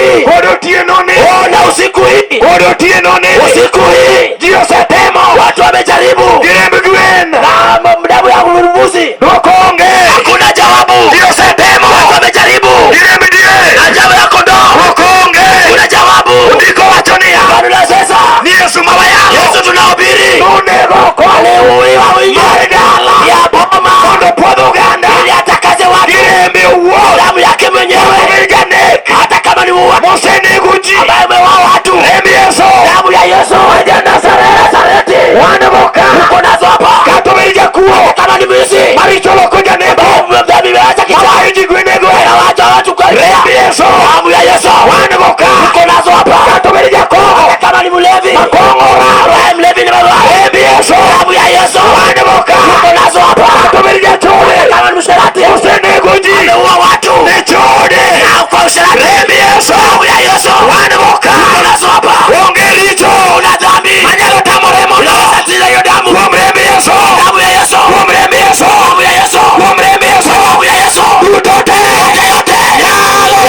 hii. Kod otieno ni. Oh, na usiku hii. Kod otieno ni. Usiku hii. Ji osetemo. Watu wamejaribu. Gi remb gwen. Na damu ya mbuzi. Dwoko onge. Hakuna jawabu. Ji osetemo. Watu wamejaribu. Gi remb diel. Na damu ya kondoo. Dwoko onge. Hakuna jawabu. Ndiko wacho niya. Kanuni sasa. Ni Yesu ma wayalo. Yesu tunahubiri. Nonego oko. Aliuliwa wingi. Mar dala. Ya boma. Mondo puodh oganda. Ili atakaze watu. Gi rembe owuon. Damu yake mwenyewe. Obed janek. Hata kama ni muuaji. Mosenego ji. Ambaye ameua watu. Remb Yesu. Damu ya Yesu. Ma ja Nazareth. Nazareti. Wan go ka. Tuko nazo hapa. Kata obed jakuo. Kama ni mwizi. Maricho loko janeko. Dhambi imeacha kichaa. Mawayo ji gwenego. Anawacha watu kwa Remb Yesu. Damu ya Yesu. Wan go ka. Tuko nazo hapa. Kata obed jakong'o. Hata kama ni mlevi. Makong'o raro. Ambaye mlevi ni baba. Remb Yesu. Damu ya Yesu. Wan go ka. Tuko nazo hapa. Kata obed jachode. Hata kama ni msherati. Osenego ji. Ameua watu. Ne chode. Na kwa usherati. Remb Yesu. Damu ya Yesu. Wan go ka. Tuko nazo hapa. Onge richo. Kuna dhambi. Manyalo tamo remo no. Unaweza tia hiyo damu. Kuom remb Yesu. Damu ya Yesu. Kuom remb Yesu. Damu ya Yesu. Kuom remb Yesu. Damu ya Yesu. Duto te. Yote yote.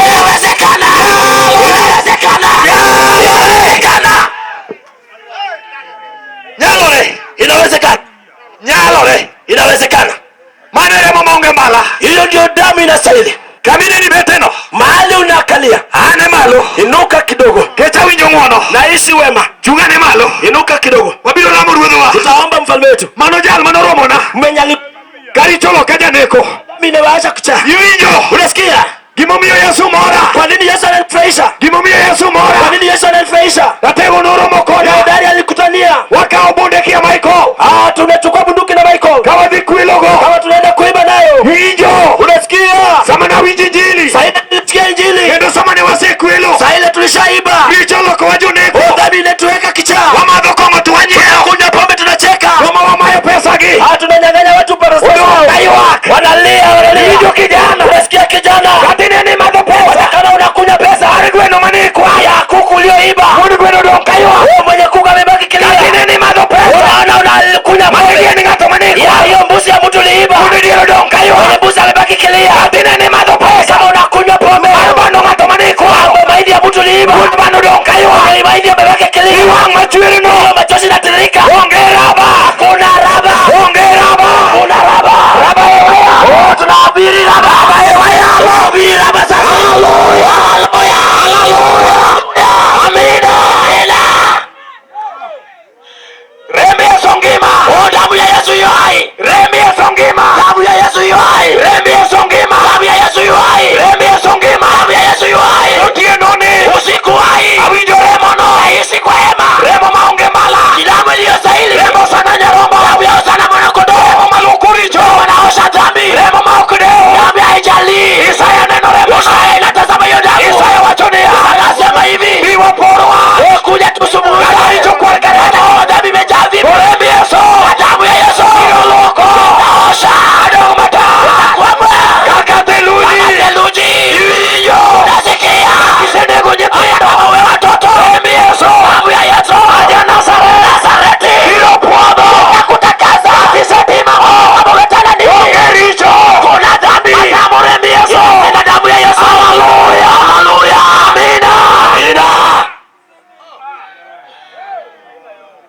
Inawezekana. Inawezekana. Inawezekana. Nyalore. Inawezekana. Nyalore. Inawezekana. Mano e remo maonge mbala. Hiyo ndio damu inastahili. Kamine beteno. Mahali unakalia, Ane malo. inuka kidogo. Kech awinjo ng'uono. Nahisi wema. Chung'ane malo. Inuka kidogo. Wabiro lamo ruodhwa. Tutaomba mfalme wetu. Mano jal manoromona. Mwenye ali Karicho loka janeko. mimi nimewaacha kichaa. Iwinjo. Unasikia? Gimomiyo Yesu mora. Kwa nini Yesu ananifurahisha? Gimomiyo Yesu Kwa mora. nini Yesu ananifurahisha? Ratego noromo koda. Hodari alikutania. Wakawo bunde kia Michael. Ah, tunachukua bunduki na Michael. Ka wadhi kwelogo. Kama tunaenda kuiba nayo. Iwinjo. Unasikia? Sama nawinjo injili. Sasa ile tulisikia injili. Kendo sama ne wasekwelo. Sasa ile tulishaiba. Richo olokowa joneko. Oh, dhambi inatuweka kichaa. Wamadho kong'o to wanyiewo. Kunywa pombe tunacheka. Joma wamayo pesa gi. Ah, tunanyang'anya watu pesa zao. Kaywak. Wanalia, wanalia. Iwinjo kijana. Unasikia kijana? Kata ineno imadho pesa. Hata kama unakunywa pesa. Mar gweno mane ikwayo. Ya kuku ulioiba. Wuon gweno odong' kaywak. Wewe mwenye kuku amebaki kilia. Kata ineno imadho pesa. Unaona unakunywa Mane pombe. dien ng'ato mane Ya ikwayo. hiyo mbuzi ya mtu uliiba. Wuon diel odong' kaywak. Mwenye mbuzi amebaki kilia. Kata ineno imadho pesa. Kama unakunywa pombe. Mar bando ng'ato mane ikwayo. Mambo mahindi ya mtu uliiba. Wuon bando odong' kaywak. Mwenye mahindi amebaki kilia. Iwang' machwerno. Hiyo machozi inatiririka. Onge raba. Hakuna raba. Onge raba. Hakuna raba. Raba e waya. Oh, tunahubiri raba. Raba e waya. Tunahubiri raba sasa. Haleluya. Haleluya. Haleluya. Amina. Amina. Remb Yesu ngima. Oh, damu ya Yesu yu hai. Remb Yesu ngima. Damu ya Yesu yu hai. Remb Yesu ngima. Damu ya Yesu yu hai. Remb Yesu ngima. Damu ya Yesu yu hai. Otieno ni. Usiku hai. Awinjo remono. Nahisi kwa hema. Remo maonge mbala. Ni damu iliyostahili. Remo sana nyarombo. Damu ya Hosana mwana kondoo. Remo maluoko richo. Remo naosha dhambi. Remo ma ok dew. Damu haijalii. Isaya neno remo. Isaya inatazama hiyo damu. Isaya wacho niya. Anasema hivi. Bi waporwa. Wewe kuja tusumbuke. Kata richo kwar ka remo. Dhambi imejaa vipi? Remb Yesu. Damu ya Yesu. Biro luoko. Naosha. Adong' matar. Utakuwa mwema. Kaka theluji. Kama theluji. Iwinjo. Unasikia. Isenego nyithindo. Kama wewe watoto. Remb Yesu. Damu ya Yesu. Aja Nazareth. Nazareti. Biro puodho. Itakutakasa. Isetimo ang'o? Kama umetenda nini? Onge richo. Kuna dhambi. Matamo remb Yesu. Inatenda damu ya Yesu. Haleluya. Haleluya. Amina. Amina.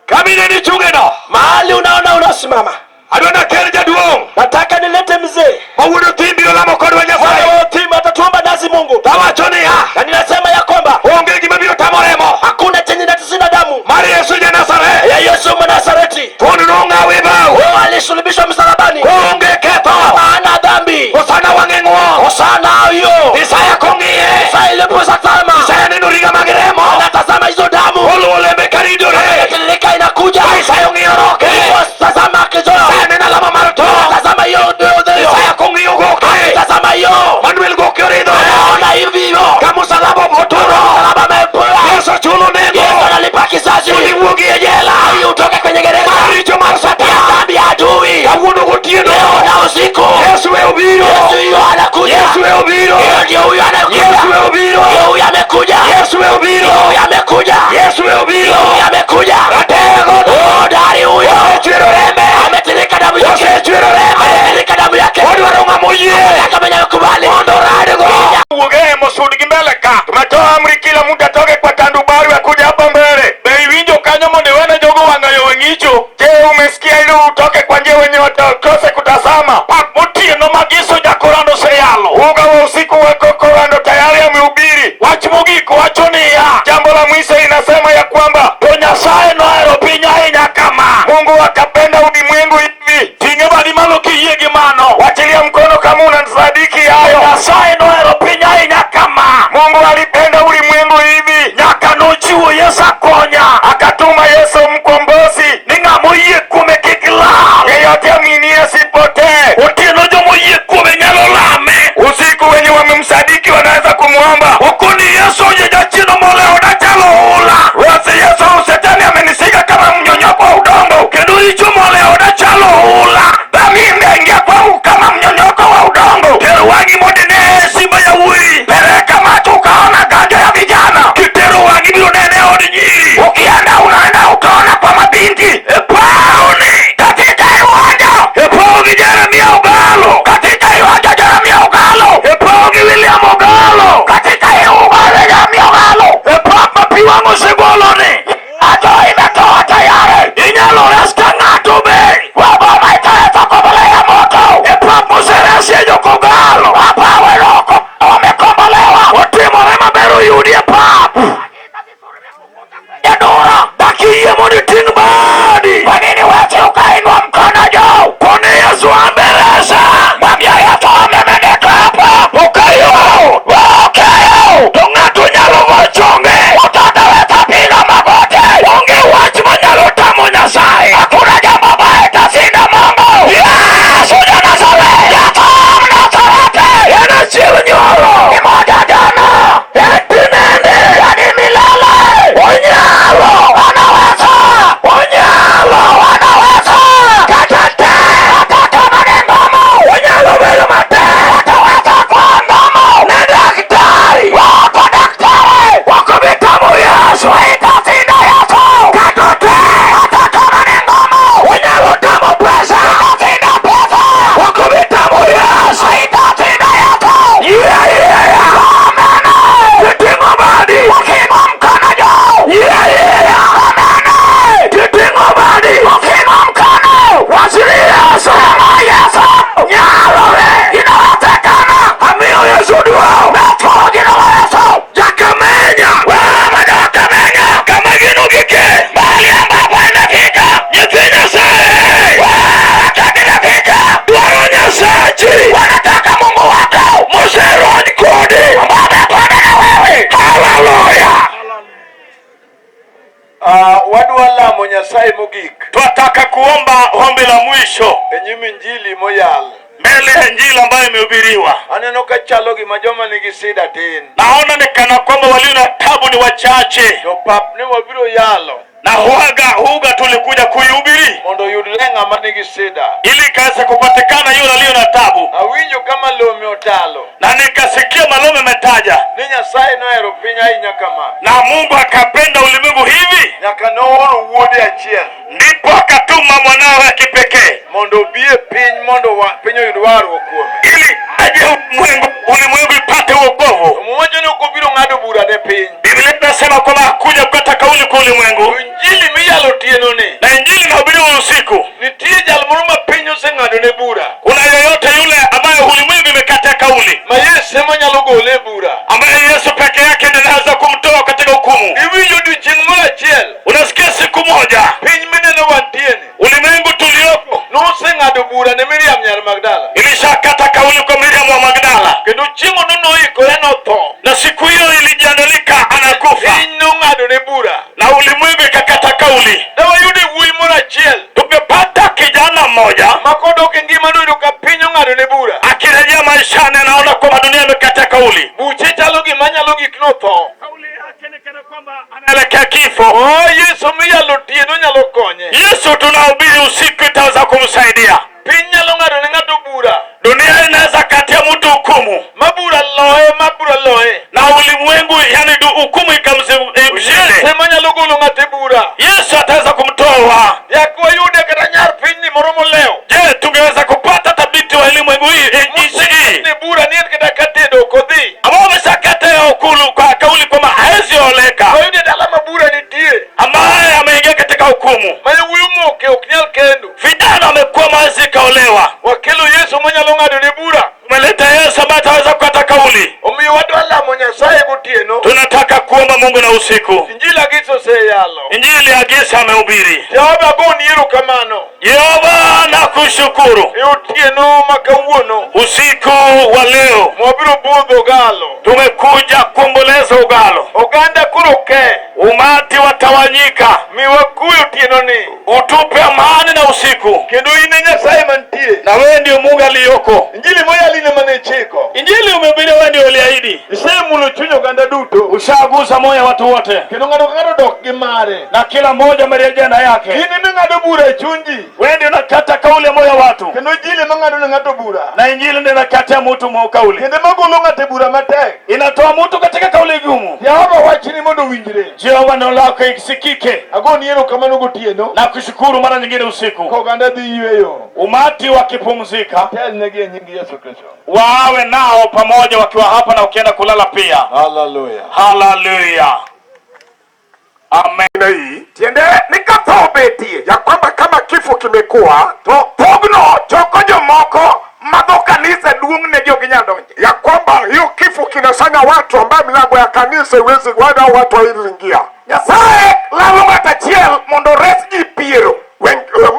Kamine ni chungeno. Mahali unaona unasimama. Adwa nakel jaduong' Nataka nilete mzee. ma wuod Othim biro lamo kodwa Mwana Nyasaye. wa Othim atatuomba nasi Mungu. Tawacho niya. Na ninasema ya kwamba Onge gima biro tamo remo. hakuna chenye inatushinda damu Mar Yesu ja Nazareth. ya Yesu Mnazareti. Thuon nong'aw e bao. Wao alisulubishwa msalabani. Onge ketho. Hana dhambi. Hosana wang'e ng'uo. Hosana hiyo. Isaya kong'iye. Isaya ilipotazama. Isaya neno riga mag remo. Anatazama hizo damu. Oluwo lembe karidore. Inatiririka inakuja. Isaya ong'iyo roke. Ilipotazama akijua. Isaya neno alama mar tho. Tazama hiyo ndio Isaya kong'iyo goke. Tazama hiyo. Manuel goke oridho. Anaona hivi hivyo. Ka musalaba oturo. Msalaba amepewa. Yesu chulo nengo. Yesu analipa kisasi. Mondo iwuogi e jela. Ili utoke kwenye gereza. Mar richo mar Ya Satan. dhambi ya adui. Kawuono gotieno. Leo na usiku. Yesu e obiro. Yesu hiyo anakuja. Yesu e obiro. Hiyo ndio huyo anakuja. Yesu e obiro. Ndio huyo amekuja. Yesu e obiro. Ndio huyo amekuja. Yesu e obiro. Ndio huyo amekuja. Ratego. Hodari huyo. Osechwero rembe. Ametirika damu yake. Osechwero rembe. Ametirika damu yake. Odwaro ng'ama oyie. Anataka mwenye kukubali. Mondo oradgo. Wuog e hema osud gi mbele ka. Tumetoa amri ukisikia ili utoke kwa njia wenye watakose kutazama. Pak motieno mag Yesu Jakorando oseyalo. Uga wa usiku wako Korando tayari amehubiri. Wach mogik wacho niya, Jambo la mwisho inasema ya kwamba to Nyasaye nohero piny ahinya kama. Mungu akapenda ulimwengu hivi. Ting'e badi malo kiyie gi mano. Wachilia mkono kama unasadiki hayo. Nyasaye nohero piny ahinya kama. Mungu alipenda ulimwengu hivi, Nyaka nochiwo Yesu akonya. akatuma Yesu mkombozi. Ni ng'ama oyie kuome kik lal. Yeyote amwinie asipotee. Otieno jomoyie kuome nyalo lame. Usiku wenye wamemsadiki wanaweza kumwomba. Okoni Yesu onye jachien molewo dachalo oula. Wasi Yesu, shetani amenishika kama mnyonyoko wa udongo, Kendo richo molewo dachalo oula. dhambi imeingia kwangu kama mnyonyoko wa udongo. Ter wang'i mondo ine simba yawuoyi. Peleka macho ukaona ganjo ya vijana, Kitero wang'i biro nene e od nyiri. ukienda unaenda utaona kwa mabinti E pawni. katika iwanja, E paw gi Jeremia Ogalo. katika iwanja Jeremia Ogalo, E paw gi William Ogalo. katika iwanja Jeremia Ogalo, E pap ma pi wang' osegoloni. ajo imetoa tayari, Inyalo res ka ng'ato be. waboma itaweza kukombolea moto, E pap moseresie jokogalo. hapa weloko wamekombolewa, Otimore maber oyudi e pap. Jadura. Dak iyie mondo iting' badi. Kwa nini wewe ukainua mkono juu? Koni Yesu an be resa. Mwambie Yesu amemendeka hapa. Okayo. Okeo. To ng'ato nyalo go chonge. Mtoto weza piga magoti. Onge wach manyalo tamo Nyasaye. Hakuna jambo baya itashinda Mungu. Yesu ja Nazareth. Yesu Mnazareti. En achiel nyoro. Ni moja jana. En tinende. Yani milele. Onyalo. Anaweza. Onyalo. Anaweza. Kata tek. Hata kama ni ngumu. Onyalo bedo matek. Ataweza kuwa ngumu. Ne daktari. Wako daktari. Ok obi tamo Yesu. Itashinda Yesu. Kata tek. Hata kama ni ngumu. Onyalo tamo pesa. Itashinda pesa. Ok obi tamo Yesu. Itashinda Yesu. Yeah, yeah, yeah. Amen. Kiting'o badi. Ukiinua mkono juu. Yeah, yeah, yeah. Amen. Kiting'o badi. Ukiinua mkono. Wach ni Yesu. Sema Yesu. Nyalore. Inawezekana. Amiyo Yesu duong'. Nashukuru jina la Yesu. Jakamenya. Wewe Jakamenya. Kama gino gike. Mahali ambapo imefika. Nyithi Nyasaye. Wakati imefika. Dwaro Nyasachi. Wanataka Mungu wako. Moserony kodi. Ambao amekwenda na wewe. Haleluya. Ah, wadwa lamo Nyasaye mogik Twataka kuomba ombi la mwisho e nyim injili moyal. mbele ya injili ambayo imehubiriwa. Aneno ka chalo gima joma nigi sida tin. Naona ni kana kwamba walio na tabu ni wachache, To pap ne wabiro yalo na huaga huga tulikuja kuihubiri mondo oyudre ng'ama nigi sida. ili ikaweze kupatikana yule aliyo na tabu, Awinjo kama Lome otalo na nikasikia Malome ametaja ni Nyasaye nohero piny ahinya kama na Mungu akapenda ulimwengu hivi, nyaka nooro wuode achiel ndipo akatuma mwanawe kipekee mondo obi e piny mondo wa, piny oyud warruok kuome. ili aje ulimwengu, ulimwengu ipate wokovu. Muma wacho ni ok obiro ng'ado bura ne piny. Biblia inasema kwamba hakuja kukata kauli kwa ulimwengu, To injili miyalo otieno ni na injili inahubiriwa usiku. nitie jal moro ma piny oseng'ado ne bura Kuna yoyote yule ambaye ulimwengu imekatia kauli, ma Yesu ema nyalo gole e bura. ambaye Yesu peke yake ndiye anaweza kumtoa katika hukumu. Iwinjo odiochieng' moro achiel Unasikia, siku moja piny mineno wantieni ulimwengu tulioko noseng'ado bura ne Miriam nyar Magdala ilishakata kauli kwa Miriam wa Magdala, kendo chieng'ono noikore notho. na siku hiyo ilijiandalika anakufa, Piny nong'ado ne bura. na ulimwengu ikakata kauli. Ne wayudo wuoyi moro achiel Tumepata kijana mmoja ma kodok e ngima noyudo ka piny ong'ado ne bura. akirejea maishani, anaona kwamba dunia imekata kauli. Buche chalo gima nyalo gik notho. Kauli yake ni kana kwamba anaelekea kifo. Oh, Yesu miyalo otieno nyalo konye. Yesu tunahubiri usiku itaweza kumsaidia. Piny nyalo ng'ado ne ng'ato bura Dunia inaweza katia mtu hukumu ma bura loye ma bura loye. na ulimwengu, yani hukumu Yesu ikamshinde. ema nyalo golo ng'ato e bura. Yesu ataweza kumtoa. Yak wayude kata nyar pinyni moro molewo Je, tungeweza kupata thabiti wa ulimwengu hii nchi hii ne bura ni en kata ka tedo ok odhi. ambao wameshakataa hukumu kwa kauli kwamba hawezi oleka, Wayude dala ma bura nitie ambaye ameingia katika hukumu ma yawuoyi Yawuoyi omoke ok nyal kendo. Vijana wamekuwa mazi kaolewa. Wakelo Yesu manyalo ng'ado ne bura. Umeleta Yesu ambaye ataweza kukata kauli. Omiyo wadwa lamo Nyasaye gotieno. Tunataka kuomba Mungu na usiku. Injili Agisa oseyalo. Injili ya Agisa amehubiri. Jehova agoni erokamano. Yehova nakushukuru E otieno ma kawuono. Usiku wa leo Mwabiro budho Ogalo. Tumekuja kuomboleza Ogalo. Oganda koro ke. Umati watawanyika. Miwa kwe otieno ni. Utupe amani na usiku. Kendo in e Nyasaye mantie. Na wewe ndio Mungu aliyoko. Injili moyalo in ema ne ichiko. Injili umehubiri, wewe ndio uliahidi. Isemulo chuny oganda duto. Ushagusa moyo watu wote. Kendo ng'ato ka ng'ato dok gi mare. Na kila mmoja amerejea na yake. In ema ing'ado bura e chuny ji. Wewe ndio unakata kauli ya moyo wa watu. Kendo injili ema ng'ado ne ng'ato bura. Na injili ndio inakatia mtu mo kauli. Kendo ema golo ng'ato e bura matek. Inatoa mtu katika kauli gumu. Jehova wachni mondo owinjre. Jehova neno lako isikike. Agoni erokamano gotieno. Na kushukuru mara nyingine usiku. Ka oganda dhi yweyo. Umati wakipumzika, Telnegi e nying Yesu Kristo. Wawe nao pamoja wakiwa hapa na ukienda kulala pia. Hallelujah. Hallelujah. Amen. Hii Tiende ni ka tho obetie ya kwamba kama kifo kimekuwa to pogno choko jomoko ma dho kanisa duong' ne ok ginyal donje. Ya kwamba hiyo kifo kinasanya watu ambaye milango ya kanisa iwezi wala watu hawezi ingia. Nyasaye lalo ng'ato achiel mondo ores ji piero.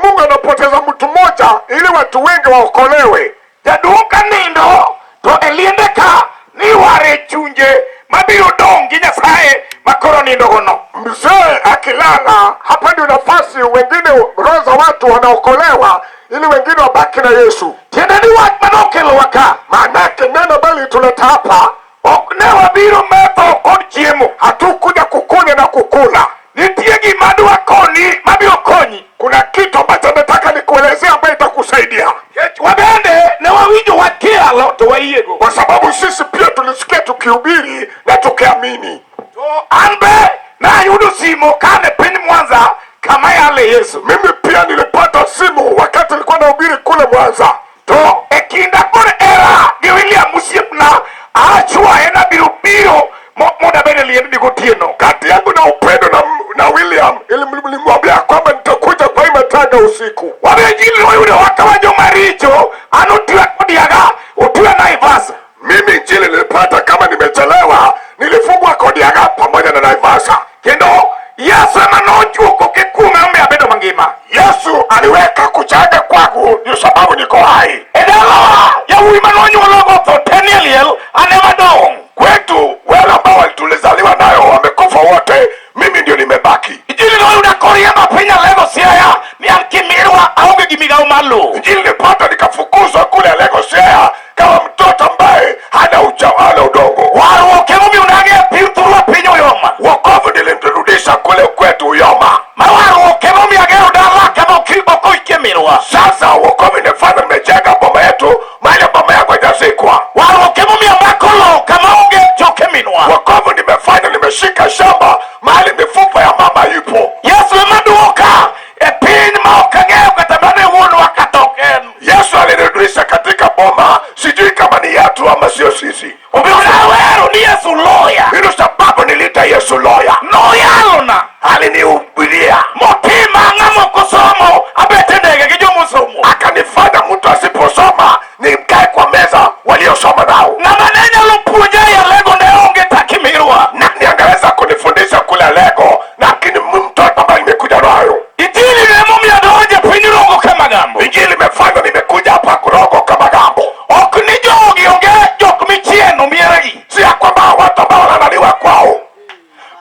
Mungu anapoteza mtu mmoja ili watu wengi waokolewe. Jaduong' ka nindo to e liende ka ni ware chunje mabiro dong' gi Nyasaye makoro nindogono. Mzee akilala, hapa ndio nafasi wengine, roho za watu wanaokolewa ili wengine wabaki na Yesu. Tiende ni wach manokelowa ka Maanake neno bali tuleta hapa ok ne wabiro metho kod chiemo. Hatukuja kukunywa na kukula. Nitie gima dwa koni mabiro konyi. Kuna kitu ambacho nataka nikuelezea ambayo itakusaidia. Nikech wabende ne wawinjo wach kiyalo to wayiego. Kwa sababu sisi pia tulisikia tukihubiri na tukiamini. To an be nayudo simo kane piny Mwanza kama yale Yesu. Mimi pia nilipata simu wakati nilikuwa nahubiri kule Mwanza. To e kinda kod era gi William osiepna achwaye nabiro biro mondo abed e liendni gotieno. Kati yangu na Upendo na William nilimwambia kwamba nitakuja kwa hii matanga usiku. Wabe injili noyudowa ka wan joma richo, an otweya Kodiaga, otweya Naivasha. Mimi injili nilipata kama nimechelewa, nilifungwa Kodiaga pamoja na Naivasha. Kendo Yesu ema nojuoko kikume omiyo abedo mangima. Yesu aliweka kuchanga kwangu ndio sababu niko hai. E dalawa yawuowi manonyuologo otho te nie liel, an ema adong'. Kwetu wale ambao tulizaliwa nayo wamekufa wote, mimi ndio nimebaki. Injili noyuda koriemba piny Alego Siaya ni an kimirwa aonge gi migawo mar lowo. Injili nilipata nikafukuzwa kule Alego Siaya kama mtoto ambaye hana hana udongo. Warruok emomiyo nang'e piny thurwa piny Uyoma. Wokovu nilimrudisha kule kwetu Uyoma. Ma warruok emomiyo agero dala kama ok oikie minwa. Sasa wokovu nimefanya nimejenga boma yetu mahali boma yangu haijazikwa. Warruok emomiyo amako lowo kama onge choke minwa. Wokovu nimefanya nimeshika shamba mahali mifupa ya mama ipo. Yesu ema duoka e piny ma ok ang'eyo kata mana wuonwa kata ok en. Yesu alinirudisha katika boma, sijui kama ni yetu ama sio sisi. Omiyo nawero ni Yesu loya. Ndio sababu niliita Yesu loya. Noyalona. Alinihubiria. Motima ng'ama ok osomo abet e ndege gi jomosomo. Akanifanya mtu asiposoma nikae kwa meza waliosoma nao. Ng'ama ne nyalo puonja e Alego ne onge takimirwa. Nani angeweza kunifundisha kule Alego lakini mtoto ambaye nimekuja nayo? Injili ne emomiyo adonjo e piny Rongo Kamagambo. Injili imefanya nimekuja hapa Rongo Kamagambo. Ok ni jogi onge jok michieno mieregi. Si ya kwamba watu ambao wanalaliwa kwao.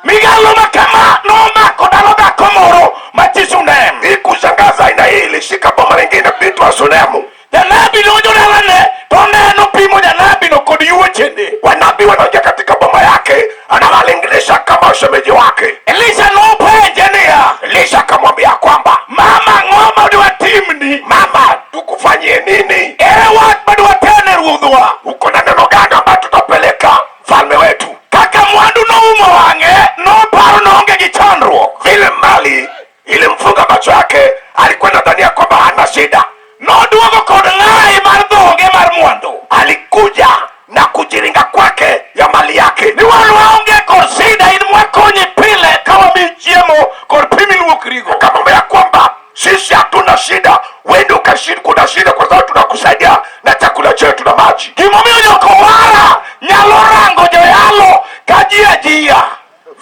Migalo ma kama nomako dala dhako moro ma chi Shunem. Hii kushangaza aina hii ilishika boma lingine binti wa Sunemu. Janabi donjo dalane to neno pimo janabi no kod yuochene. Wanabii wanaingia katika boma yake, anawalinganisha kama shemeji wake. Elisha nopenje niya. Elisha akamwambia kwamba mama, ang'o ma dwa timni? Mama, tukufanyie nini? Ere wach ma dwa tene ruodhwa? Uko na neno gani ambayo tutapeleka mfalme wetu? Kaka mwandu noumo wang'e, noparo noonge gi chandruok. Vile mali ilimfunga macho yake, alikuwa nadhania kwamba hana shida. Noduogo Sisi hatuna shida, wewe ndio kuna shida, kwa sababu tunakusaidia na chakula chetu na maji. Gimomiyo jokowara nyalo rango joyalo ka ji ajia.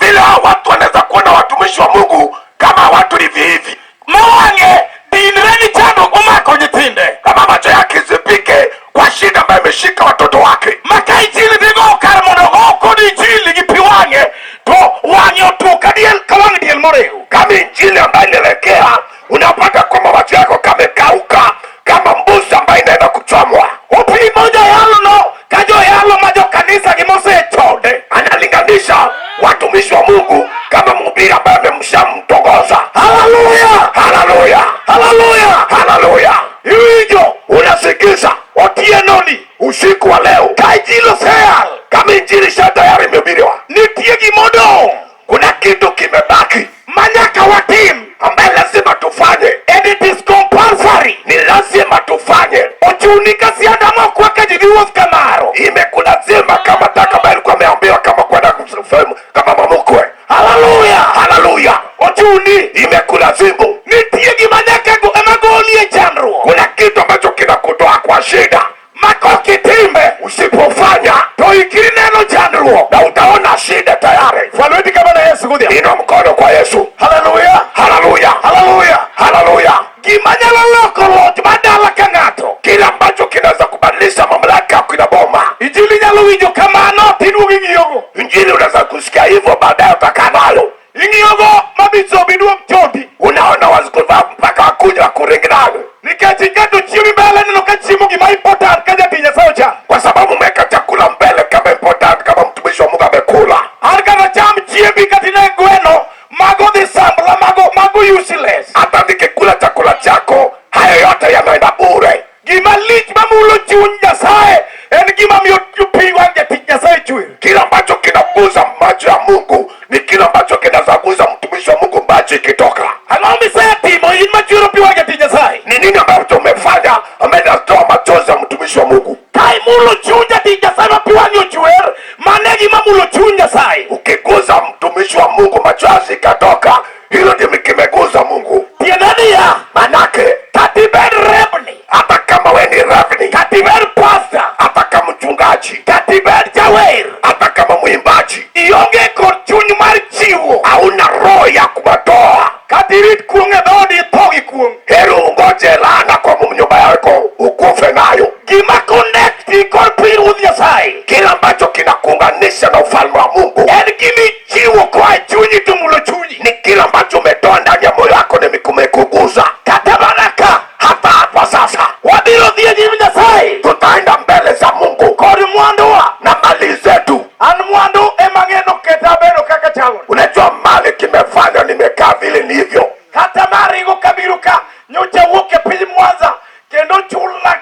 Vile hao watu wanaweza kuona watumishi wa Mungu kama watu hivi hivi, Ma wang'e dinre ni chandruok momako nyithinde. Kama macho yake isipike kwa shida ambayo imeshika watoto wake. Ma ka injili dhi go kar mondo ogo kod injili gi pi wang'e to wang'e otuo ka diel ka wang' diel morew. Kama injili ambayo inaelekea, unapata kwamba macho yako kamekauka kama mbuzi ambayo inaenda kuchomwa. Opimo joyalono ka joyalo ma jokanisa gi mosechode. Analinganisha watumishi wa Mungu kama mhubiri ambaye amemshamtongoza. Haleluya! Haleluya, Haleluya! haleluya! Iwinjo? Unasikiza? Otienoni Usiku wa leo, ka injili oseal, kama injili sha tayari imehubiriwa, nitie gimodong' kuna kitu kimebaki ma nyaka watim, ambaye lazima tufanye, and it is compulsory. Ni lazima tufanye. Ochuni ka sianda mokwa ka ji dhi wuoth kamaro. Imekulazima kama taka ambaye alikuwa ameambiwa kama kwenda kumsalimu kama mamukwe. Haleluya! Haleluya! Ochuni Imekulazimu. nitie gima nyaka ema goli e chandruok Kuna kitu ambacho kinakutoa kwa shida, ma kok itimbe usipofanya to ikri neno chandruok. Na utaona shida tayari. Fwa lweti kama na Yesu godhiambo. Inua mkono kwa Yesu. Haleluya. Haleluya, Haleluya. haleluya! Gima nyalo loko loch mar dala ka ng'ato. Kile ambacho kinaweza kubadilisha mamlaka kina boma. Injili nyalo winjo kamano tiduogo ing'iyogo. Injili unaweza kusikia hivyo, baadaye utakaa nayo. Ing'iyogo ma bishop iduog chodi. Unaona wazikuvaa mpaka wakuja wakuringinayo, Nikech iketo chiemo mbele neno ka chiemo gima important ka jatich Nyasaye ochamo. Kwa sababu umeweka chakula mbele kama important, kama mtumishi wa Mungu amekula. An kata cham chiembi kata ine gweno mago dhi sambla mago mago useless. Hata nikikula chakula chako, hayo yote yanaenda bure. Gima lich mamulo chuny Nyasaye en gima miyo pi wang' jatich Nyasaye chwer. Kile ambacho kinaguza macho ya Mungu ni kile ambacho kinazaguza mtumishi wa Mungu macho ikitoka. Ang'o misetimo in machwero pi wang' jatich Nyasaye? Ni nini ambacho umefanya ambaye inatoa machozi ya mtumishi wa Mungu? Ka imulo chuny jatich Nyasaye ma pi wang'e ochwer, mano e gima mulo chuny Nyasaye. Ukiguza mtumishi wa Mungu machozi ikatoka, hilo ndio kimeguza Mungu. Tiende niya, Manake kata ibed rebni, hata kama we ni rebni, kata ibed pastor, hata kama mchungaji, kata ibed jawer, hata kama mwimbaji, ionge kod chuny mar chiwo, hauna roho ya kuwatoa. Kata irit kuong' e dhoodi itho gi kuong'. Heri ungoje laana kwa nyumba yako ukufe nayo. Gima connecti kod pinyruodh Nyasaye Kile ambacho kinakuunganisha na ufalme wa Mungu en gima ichiwo koa e chunyi to mulo chunyi. Ni kile ambacho umetoa ndani ya moyo wako na kimekuguza. Kata mana ka Hata hapa sasa wabiro dhi e nyim Nyasaye tutaenda mbele za Mungu kod mwanduwa. Na mali zetu. An mwandu ema ng'eno keta abedo kaka chaloni. Unajua mali kimefanya nimekaa vile nilivyo. Kata maringo kabiro ka nyocha wuok e piny Mwanza kendo chula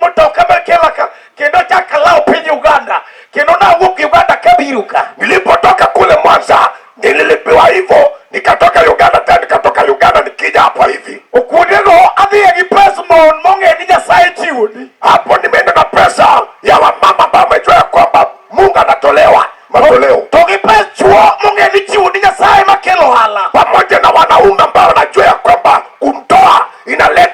motoka makela ka kendo chak alawo piny Uganda kendo nawuok Uganda kabiro ka. Nilipotoka kule Mwanza nililipiwa hivyo, nikatoka Uganda tena nikatoka Uganda nikija hapa hivi. Kuondego adhiye gi pes mon mong'e ni Nyasaye chiwoni. Hapo nimeenda na pesa ya wamama ambao wamejua ya kwamba Mungu anatolewa matoleo, To gi pes chuo mong'e ni chiwoni Nyasaye makelo ohala. Pamoja na wanaume ambao wanajua ya kwamba kumtoa inaleta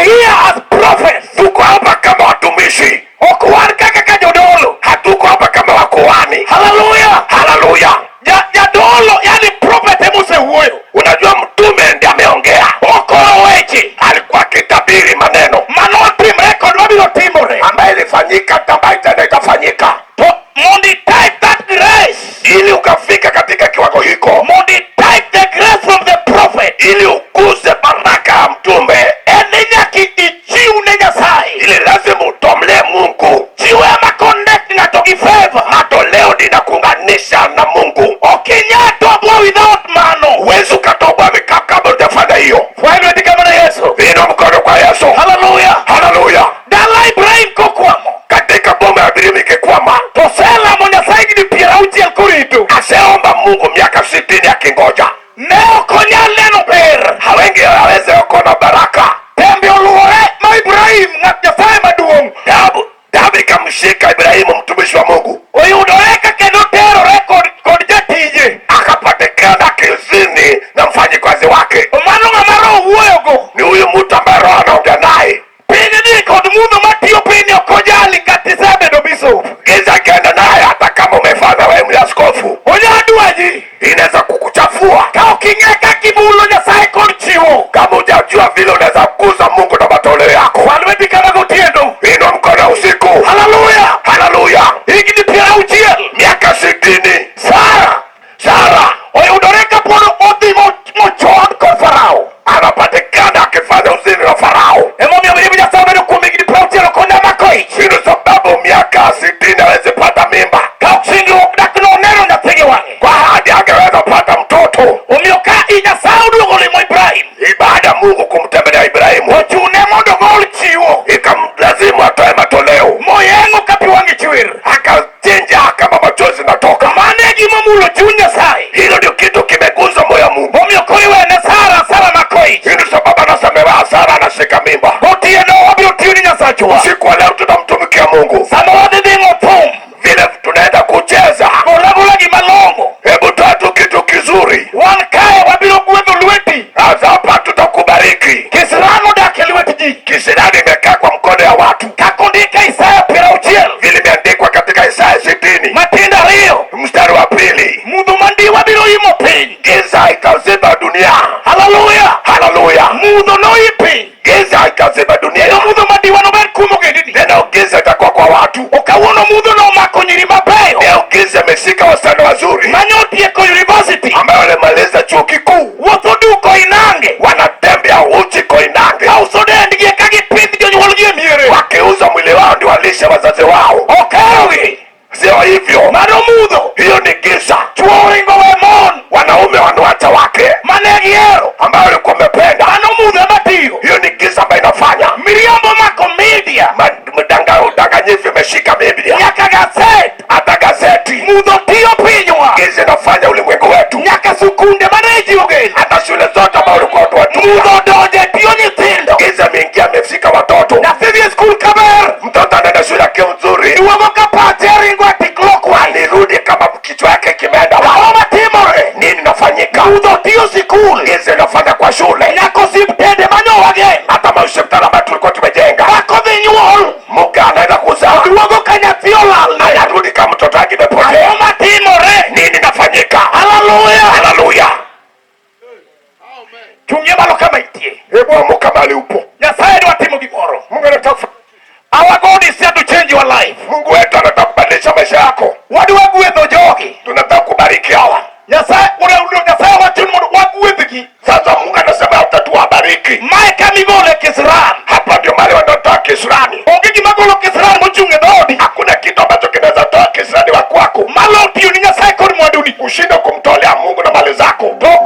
here as prophets. Tuko hapa kama watumishi. Ok wan kaka ka jodolo. Hatuko hapa kama wakuhani. Haleluya. Haleluya. Jadolo, yani prophet emosewuoyo. Unajua mtume ndiye ameongea. Okoro weche Alikuwa akitabiri maneno manotimre kod mabiro timore. ambayo ilifanyika, ambayo tena itafanyika, To mondo itype that grace, ili ukafika katika kiwango hiko, mondo itype the grace from the prophet, ili ukuze baraka ya mtume, en ni nyaka ichiw ne Nyasaye. ili lazima utomlee Mungu. Chiwo ema connect ng'ato gi favor. Matoleo linakuunganisha na Mungu. Ok inyal toboa without mano. Huwezi ukatoboa kama hujafanya hiyo. Fwa lweti kama ne Yesu. Inua mkono kwa Yesu. Haleluya. Haleluya. Dala Ibrahim kokwamo, Katika boma ya Ibrahimu ikikwama, to selamo Nyasaye higni 60 korito. aseomba Mungu miaka 60 akingoja, Ne ok onyal neno ber. hawengi aweze kuona baraka. Tembe oluwore ma Ibrahim ng'at Nyasaye maduong' Tabu ikamshika Ibrahimu mtumishi wa Mungu, oyudore ka kendo terore kod jatije. akapatikana kizini na mfanyikazi wake. Mano ng'ama Roho wuoyogo. Ni huyu mtu ambaye Roho anaongea naye. Pinyni kod mudho matiyo pinyni ok ojali kata isebedo bishop. Giza ikienda naye, hata kama umefanya wewe ni askofu, Onya dwaji inaweza kukuchafua ka ok ing'e kaka imulo Nyasaye kod chiwo. kama hujajua vile unaweza kugusa Mungu na matoleo yako. Fwa lweti kama gotieno. Inua mkono usiku. Haleluya. Haleluya. Higni 60 Miaka 60 Sara Sara oyudore kapod odhi mochon kod Farao. anapatikana akifanya uzini na Farao. Emomiyo mirimb Nyasaye obedo kuom higni 60 ok onyal mako ich. Hii ndio sababu miaka 60 hawezi pata mimba. Ka ok singruok dak noneno nyathi gi wang'e. Kwa ahadi angeweza pata mtoto. Omiyo ka i Nyasaye oduogo limo Ibrahim, Baada ya Mungu kumtembelea Ibrahimu, ochune mondo ogol chiwo ikamlazimu atoe matoleo, moyeng'o ka pi wang'e chwer. akachinja kama machozi natoka. Mano e gimomulo chuny Nyasaye. Hilo ndio kitu kimeguza moyo wa Mungu. Omiyo koro iwene Sara, Sara mako ich. Hii ndio sababu anasemewa Sara anashika mimba. Gotieno wabiro tiyo ni Nyasachwa. Usiku wa leo tutamtumikia Mungu Sama wadhi dhing'o thum, vile tunaenda kucheza. gol agola gima long'o. Hebu toa tu kitu kizuri, Wan kae wabiro gwedho lweti. sasa hapa tutakubariki. Kisran odak e lwet ji. Kisirani imekaa kwa mkono ya watu, Kaka ondik e Isaya 60 vile imeandikwa katika Isaya 60 matindo 2 mstari wa 2, mudho mandiwa biro imo piny. giza ikaziba dunia. Haleluya. Haleluya! Mudho noim piny. Giza ikaziba dunia, Kendo mudho mandiwa nobed kuom ogendini. tena giza itakuwa kwa watu. Okawuono mudho nomako nyiri mabeyo Leo giza imeshika wasichana wazuri manyotieko university. ambayo walimaliza chuo kikuu, Wuotho duk Koinange. wanatembea uchi Koinange, Kauso dendgi eka gipidh jonyuolgi e miere. wakiuza mwili wao ndio walishe wazazi wao. Okerogi. Sio hivyo, Mano mudho. hiyo ni giza. Chuo oringo we mon Wanaume wanawacha wake mane gihero. ambao walikuwa wamependa. Mano mudho ema tiyo. Hiyo ni giza ambayo inafanya Miriambo mako media. Udanganyifu imeshika Biblia, Nyaka gaset. hata gazeti. Mudho tiyo pinywa. Giza inafanya ulimwengu wetu, Nyaka sukunde mane ji ogeno. hata shule zote ambao walikuwa watu watumwa. Mudho donje tiyo nyithindo. Giza imeingia, imefika watoto. Nyathi dhi e skul kaber. Mtoto anaenda shule akiwa mzuri, Duogo ka pache ringo ati clockwise. alirudi kama kichwa yake kimeenda Ang'o wapi? matimore? Nini inafanyika? Mudho tiyo sikul. Giza inafanya kwa shule, Nyaka osiptende manyo wageno. hata mahospitali ambayo tulikuwa tumejenga. Dhako dhi nyuol. Mke anaenda kuzaa, Duogo ka nyathi olalne. anarudi kama mtoto wake imepotea. Ang'o matimore? Nini inafanyika? Haleluya. Haleluya! Chung'ie malo kama intie. Hebu amuka mahali upo. Nyasaye dwa timo gimoro. Mungu anataka Our God is here to change your life. Mungu wetu anataka kubadilisha maisha yako. Wadwa gwedho jogi. Tunataka kubariki hawa. Nyasaye Nyasaye wacho ni mondo wagwedhgi. Sasa Mungu anasema utatuwabariki. Mae kama igole kisran. Hapa ndio mahali wanatoa kisirani. Onge gima golo kisran mochung' e dhoodi. Hakuna kitu ambacho kinaweza toa kisirani wa kwako Malo tiyo ni Nyasaye kod mwanduni. kushinda kumtolea Mungu na mali zako. To